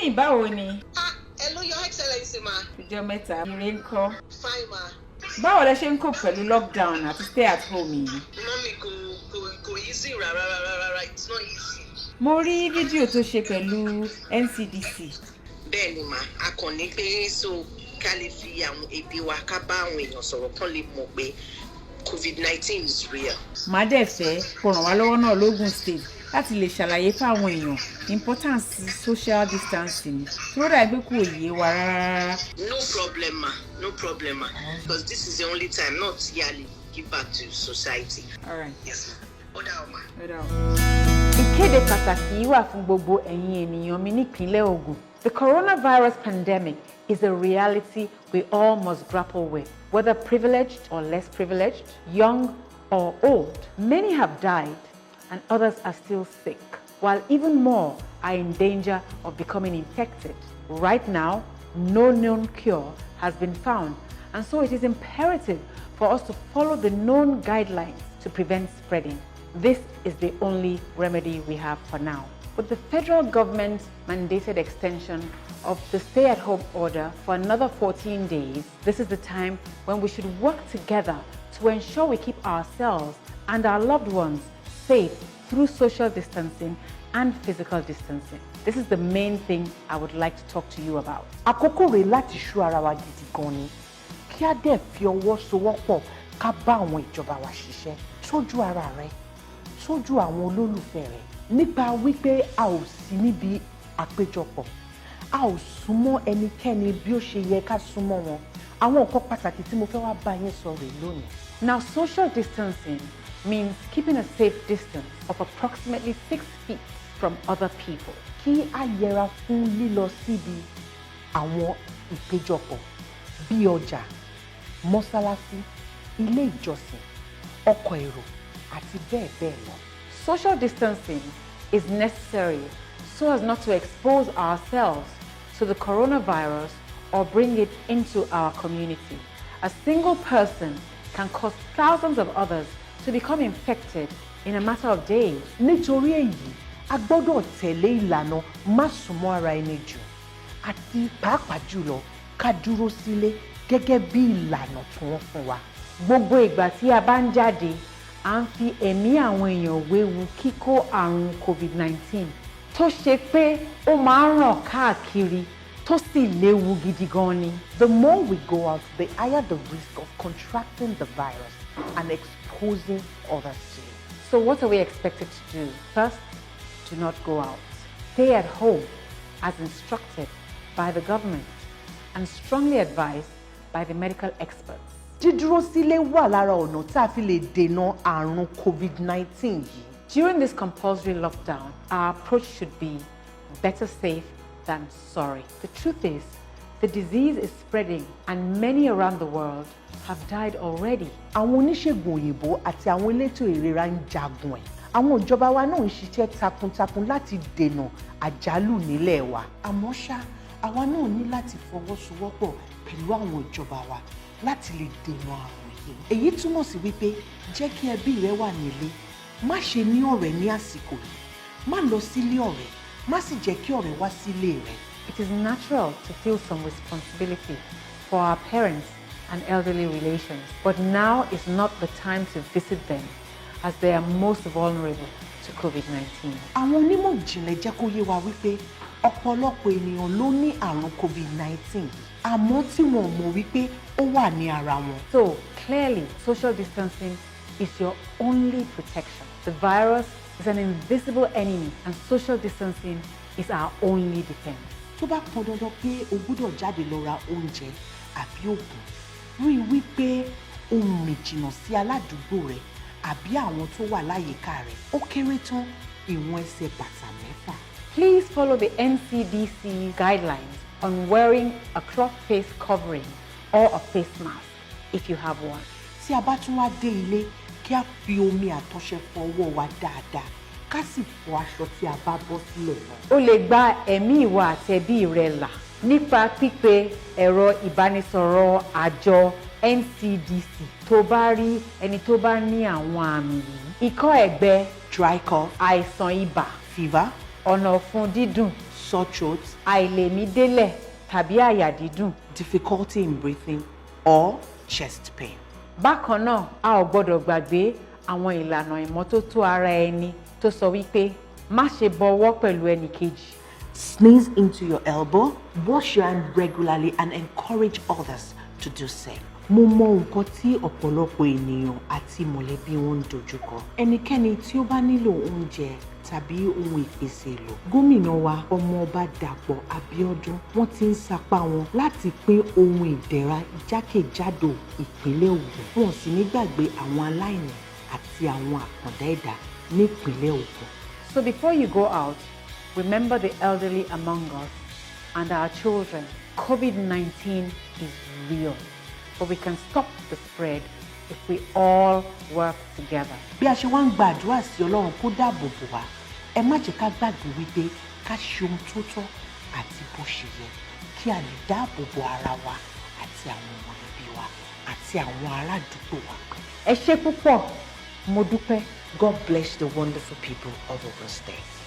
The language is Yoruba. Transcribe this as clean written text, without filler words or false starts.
Mummy, báwo ni? Ah, hello, Your Excellency, ma. Ìjọ mẹ́ta, ire ń kọ́. Fine, ma. Báwo lẹ ṣe ń cope pẹ̀lú lockdown àti stay at home yìí? Mummy, kò easy rárá rárá rárá, it's not easy. Mo rí fídíò tó ṣe pẹ̀lú NCDC. Bẹ́ẹ̀ ni mà, a kàn ní pé so ká lè fi àwọn èdè wa ká bá àwọn èèyàn sọ̀rọ̀ kán lè mọ̀ pé COVID-19 is real. Màá dẹ̀ fẹ́ kó ràn wá lọ́wọ́ náà lógùn State láti lè ṣàlàyé fáwọn èèyàn importance social distancing tí ó dà pé kò yé wa rárá. No problem, ma, no problem, ma, because this is the only time not yearly give back to society. All right. Yes, ma. Ó dà o, ma. Ó dà o. Ìkéde pàtàkì yìí wà fún gbogbo ẹ̀yin ènìyàn mi nípìnlẹ̀ Ògùn. The coronavirus pandemic is a reality we all must grapple with, whether privileged or less privileged, young or old. Many have died and others are still sick, while even more are in danger of becoming infected. Right now, no known cure has been found, and so it is imperative for us to follow the known guidelines to prevent spreading. This is the only remedy we have for now. With the federal government mandated extension of the stay at home order for another 14 days, this is the time when we should work together to ensure we keep ourselves and our loved ones safe through social distancing and physical distancing. This is the main thing I would like to talk to you about. Àkókò rèé láti ṣọ́ ara wa gidi gan ni, kí á dẹ̀ fi ọwọ́ sowọ́pọ̀ ká bá àwọn ìjọba wa ṣiṣẹ́. Tọ́jú ara rẹ, tọ́jú àwọn olólùfẹ́ rẹ nípa wípé a ò sí níbi àpéjọpọ̀, a ò súnmọ́ ẹnikẹ́ni bí ó ṣe yẹ ká súnmọ́ wọn. Àwọn nǹkan pàtàkì tí mo fẹ́ wá bá yín sọ rèé lónìí. Now, social distancing means keeping a safe distance of approximately 6 feet from other people. Kí á yẹra fún lílọ síbi àwọn ìpéjọpọ̀ bíi ọjà, mọ́sálásí, ilé ìjọsìn, ọkọ̀ èrò àti bẹ́ẹ̀ bẹ́ẹ̀ lọ. Social distancing is necessary so as not to expose ourselves to the coronavirus or bring it into our community. A single person can cause thousands of others to become infected in a matter of days. Nítorí èyí, a gbọ́dọ̀ tẹ̀lé ìlànà má súnmọ́ ara ẹni jù àti pàápàá jùlọ ká dúró sílé gẹ́gẹ́ bí ìlànà tí wọ́n fún wa. Gbogbo ìgbà tí a bá ń jáde, à ń fi ẹ̀mí àwọn èèyàn wéwu kíkó àrùn COVID-19 tó ṣe pé ó máa ń ràn káàkiri tó sì léwu gidi gan ni. The more we go out, the higher the risk of contracting the virus and exposing others to it. So what are we expected to do? First, do not go out. Stay at home as instructed by the government and strongly advised by the medical experts. Dídúró sílé wà lára ọ̀nà tá a fi lè dènà àrùn COVID-19 yìí. During this compulsory lockdown, our approach should be better safe than sorry. The truth is, the disease is spreading and many around the world have died already. Àwọn oníṣègùn òyìnbó àti àwọn elétò ìlera ń jagun ẹ̀. Àwọn ìjọba wa náà ń ṣiṣẹ́ takuntakun láti dènà àjálù nílẹ̀ wa. Àmọ́ ṣá, àwa náà ní láti fọwọ́sowọ́pọ̀ pẹ̀lú àwọn ìjọba wa láti lè dènà àrùn yìí. Èyí túmọ̀ sí wípé jẹ́ kí ẹbí rẹ wà nílé, má ṣe ní ọ̀rẹ́ ní àsìkò yìí, má lọ sílé ọ̀rẹ́, má sì jẹ́ kí ọ̀rẹ́ wá sílé rẹ. It is natural to feel some responsibility for our parents and elderly relations, but now is not the time to visit them as they are most vulnerable to COVID-19. Àwọn onímọ̀ ìjìnlẹ̀ jẹ́ kó yé wa wípé ọ̀pọ̀lọpọ̀ ènìyàn ló ní àrùn COVID-19 yìí àmọ́ tí wọn ò mọ̀ wípé ó wà ní ara wọn. So clearly, social distancing is your only protection. The virus is an invisible enemy and social distancing is our only defense. Tó bá pọn dandan pé o gbúdọ̀ jáde lọ ra oúnjẹ àbí oògùn, rí i wípé o rìn jìnnà sí aládùúgbò rẹ àbí àwọn tó wà láyìíká rẹ, ó kéré tán ìwọ̀n ẹsẹ̀ bàtà 6. Please follow the NCDC guidelines on wearing a cloth face covering or a face mask if you have one. Tí a bá tún wá dé ilé, kí a fi omi àtọṣẹ fọ ọwọ́ wa dáadáa, ká sì fọ aṣọ tí a bá bọ́ sílẹ̀ náà. O lè gba ẹ̀mí ìwọ àti ẹbí rẹ là nípa pípe ẹ̀rọ ìbánisọ̀rọ̀ àjọ NCDC tó bá rí ẹni tó bá ní àwọn àmì yìí: ikọ́ ẹ̀gbẹ, dry cough, àìsàn ibà, fever, ọ̀nà ọ̀fun dídùn, sore throat, àìlèmí délẹ̀ tàbí àyà dídùn. Difficulty in breathing, or chest pain. Bákan náà, a ò gbọ́dọ̀ gbàgbé àwọn ìlànà ìmọ́tótó ara ẹni tó sọ wípé má ṣe bọwọ́ pẹ̀lú ẹnì kejì. Sneeze into your elbow, wash your hand regularly, and encourage others to do same. Mo mọ nǹkan tí ọ̀pọ̀lọpọ̀ ènìyàn àti mọ̀lẹ́bí wọn ń dojúkọ. Ẹnikẹ́ni tí ó bá nílò oúnjẹ tàbí ohun ìpèsè èlò, gómìnà wa, Ọmọọba Dàpọ̀ Abíọ́dún, wọ́n ti ń sapá wọn láti pín ohun ìdẹ̀ra jákèjádò ìpínlẹ̀ Ògùn. Wọn ò sì ní gbàgbé àwọn aláìní àti àwọn àkàndá ẹ̀dá nípìnlẹ̀ Ògùn. So before you go out, remember the elderly among us and our children. COVID-19 is real, but we can stop the spread if we all work together. Bí a ṣe wá ń gba àdúrà sí Ọlọ́run kó dáàbò bò wá, ẹ má jẹ́ ká gbàgbé wípé ká ṣe ohun tó tọ́ àti bó ṣe yẹ kí a lè dáàbò bo ara wa àti àwọn mọ̀lẹ́bí wa àti àwọn ará àdúgbò wa pẹ̀lú. Ẹ ṣé púpọ̀, mo dúpẹ́. God bless the wonderful people of Ogun State.